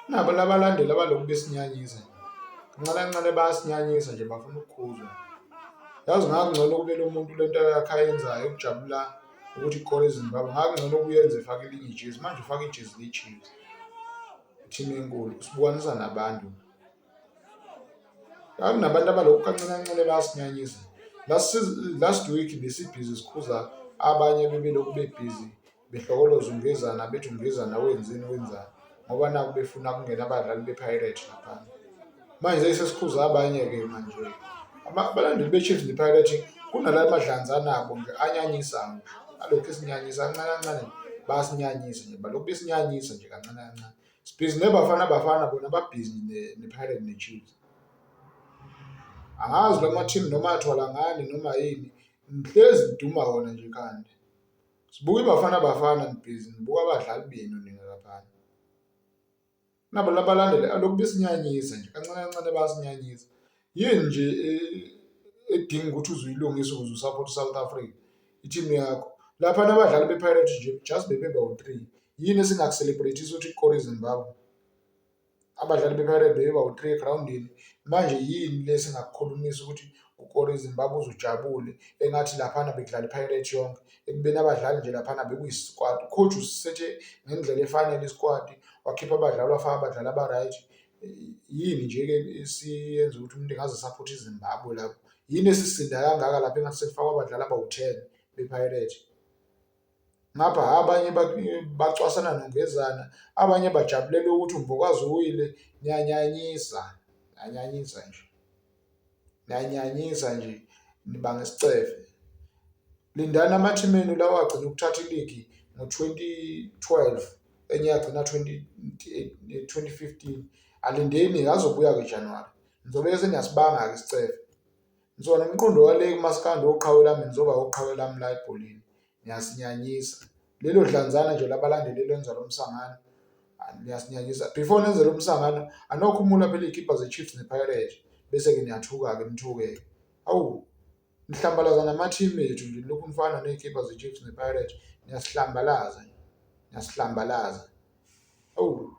Nabo labalandeli abalokhu besinyanyisa nje, kancane kancane bayasinyanyisa nje bafuna ukukhuzwa. Yazi ngakungcono ukube lo muntu le nto yakhe ayenzayo yokujabula ukuthi kukore iZimbabwe ngakungcono ukuyenza efake elinye ijezi, manje ufake ijezi le-Chiefs, i-team enkulu usibukanisa nabantu. Kunabantu abalokhu kancane kancane bayasinyanyisa. Last last week besibhizi sikhuza abanye bebelokhu bebhizi behlokoloza uNgezana bethi uNgezana wenzeni wenzani ngoba naku befuna kungena abadlali be-Pirates laphana. Manje sesikhuza abanye-ke manje abalandeli be-Chiefs ne-Pirates kunala madlanzana abo nje anyanyisayo nje alokhu esinyanyisa kancane kancane bayasinyanyisa nje balokhu besinyanyisa nje kancane kancane. Sibhizi neBafana Bafana bona babhizi ne-Pirates ne-Chiefs. Angazi la ma-team noma athwala ngani noma yini, ngihlezi ngiduma wona nje ekhanda. Sibuka iBafana Bafana nibhizi nibuka abadlali benu nina laphana. Nabo labalandeli alokhu besinyanyisa nje kancane kancane bayasinyanyisa. Yini nje edinga ukuthi uze uyilungise ukuze usaphothe i-South Africa, i-team yakho. Laphana abadlali be-Pirates nje just bebeba u-three, yini esingaku-celebrate-isa ukuthi kukore iZimbabwe? Abadlali be-Pirates bebeba u-three egrawundini, manje yini le esingakukhulumisa ukuthi kukore iZimbabwe uze ujabule engathi laphana bekudlala i-Pirates yonke, ekubeni abadlali nje laphana bekuyi-squad. U-coach usisethe ngendlela efanele i-squad, wakhipha abadlali wafaka abadlali aba-right. Yini nje-ke esiyenza ukuthi umuntu engaze esaphothe iZimbabwe lapho? Yini esisinda kangaka lapho engathi sekufakwa abadlali abawu-ten be-Pirates? Ngapha abanye bacwasana noNgezana, abanye bajabulela ukuthi uMbokazi uwile. Niyanyanyisa, niyanyanyisa nje, niyanyanyisa nje nibanga isicefe. Lindani ama-team enu lawa agcina ukuthatha iligi ngo-2012 enye yagcina 2015. Alindeni azobuya-ke January, nizobe seniyasibanga-ke isicefe. Ngisuka nomqondo wale kumaskandi oqhawe lami nizoba oqhawe lami la ebholeni, niyasinyanyisa. Lelo dlanzana nje labalandeli elwenza lo msangano niyasinyanyisa. Before nenze lo msangano anokhumula phela iy'kibha ze-Chiefs ne-Pirates bese-ke niyathuka-ke nithuke-ke. Hawu, nihlambalaza nama-team ethu nje nilokhu nifana ney'kibha ze-Chiefs ne-Pirates, niyasihlambalaza nje, niyasihlambalaza. Hawu.